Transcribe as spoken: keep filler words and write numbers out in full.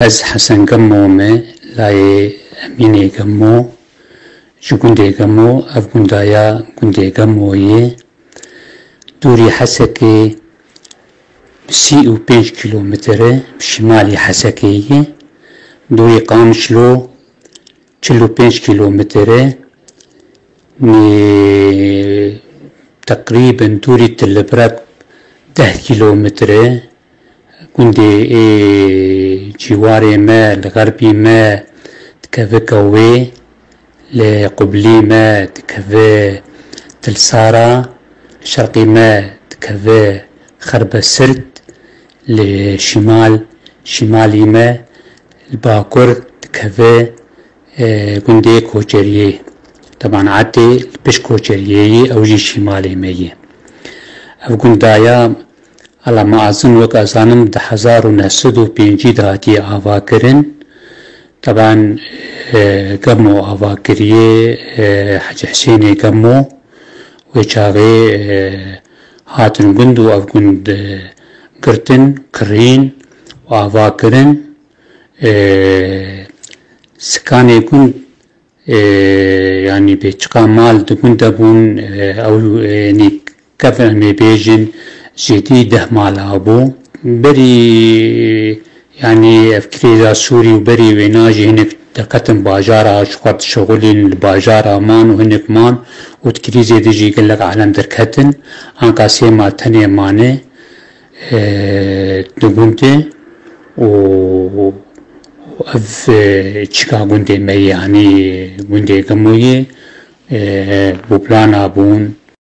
Ez Hesen Gemo me, layê Emînê Gemo, ji gundê Gemo, ev gunda ya gundê Gemo yê. Dûrî Hesekê bi sî û pênc kîlometre, bi şimalî Hesekê ye. Dûrî Qamişlo çil û pênc kîlometre, nê, teqrîben dûrî Tilibirek deh kîlometre. Gundê ê cîwarê me li xerbî me dikeve Kewê, li qublî me dikeve Tilsara, şerqî me dikeve Xerbesirt, li şimal, şimalî me li bakur dikeve, e, gundê Koçeriyê. Teban Etê li pişt Koçeriyê yê, ew jî şimalê me yê. Ev gunda ya Ala Meazin, wek ez zanim, di hezar û neh sed û pêncî de hatiye avakirin. Teban, e, Gemo ava kiriye, e, Hecî Husênê Gemo. Wê çaxê, e, hatin gund û ev gund, e, girtin, kirîn û ava kirin. E, sikanê gund, e, yanî bê çiqa mal di gund de bûn, e, ew, e, nî kev em ê bêjin, zêdî deh mal abû. Berî, yanî ev krîza Sûrî û berî wêna jî hinek derketin bajara, ji xwe dişixulîn, li bajara man û hinek man û di krîzê de jî gelek alem derketin. Anka sê mal tenê mane, e, di gundê û ev, e, çika gundê me yê, yanî gundê Gemo yê, e, bûplana bûn,